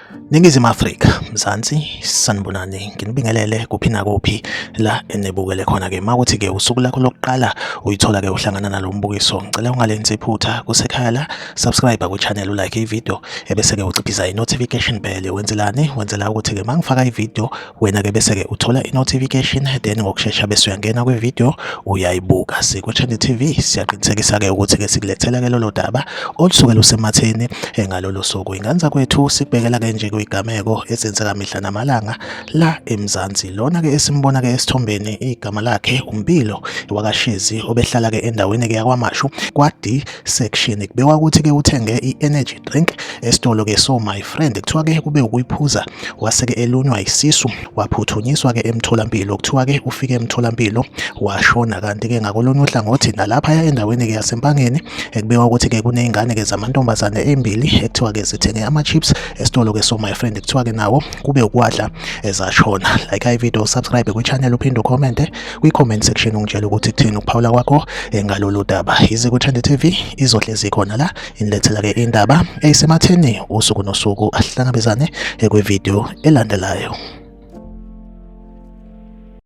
Ningizimu Afrika, Mzansi, sanibonani, nginibingelele kuphi nakuphi la enibukele khona-ke. Uma kuthi-ke usuku lakho lokuqala uyithola-ke uhlangana nalo mbukiso, ngicela ungalenzi iphutha kusekhaya la, subscribe kwi-channel, ulike i-video, ebese-ke uciphiza i-notification bell. Wenzelani? Wenzela ukuthi-ke uma ngifaka i-video wena-ke bese-ke uthola i-notification, then ngokushesha bese uyangena kwi-video uyayibuka. Sikwi-Trend TV siyaqinisekisa-ke ukuthi-ke sikulethela-ke lolo daba olusuke lusematheni ngalolo suku. Ingane zakwethu sikubhekela-ke nje kwigameko ezenzeka mihla namalanga la eMzansi. Lona-ke esimbona-ke esithombeni igama lakhe uMpilo wakaShezi obehlala-ke endaweni-ke yakwaMashu kwa-D section. Kubekwa ukuthi-ke uthenge i-energy drink esitolo-ke so my friend, kuthiwa-ke kube ukuyiphuza wase-ke elunywa isisu waphuthunyiswa-ke emtholampilo. Kuthiwa-ke ufike emtholampilo washona. Kanti-ke ngakolunye uhlangothi nalaphaya endaweni-ke yaseMpangeni ekubikwa ukuthi-ke kuney'ngane-ke zamantombazane ey'mbili ekuthiwa-ke zithenge ama-chips esitolo-ke so my friend, kuthiwa-ke nawo kube ukwadla ezashona. Like i-video, subscribe kwi-channel, uphinde ukhomente kwi-comment section ungitshele ukuthi kuthini ukuphawula kwakho ngalolu daba. Yize ku-Trend TV izohlezi khona la inilethela-ke indaba eyisematheni usuku nosuku. Asihlangabezane kwi-video elandelayo.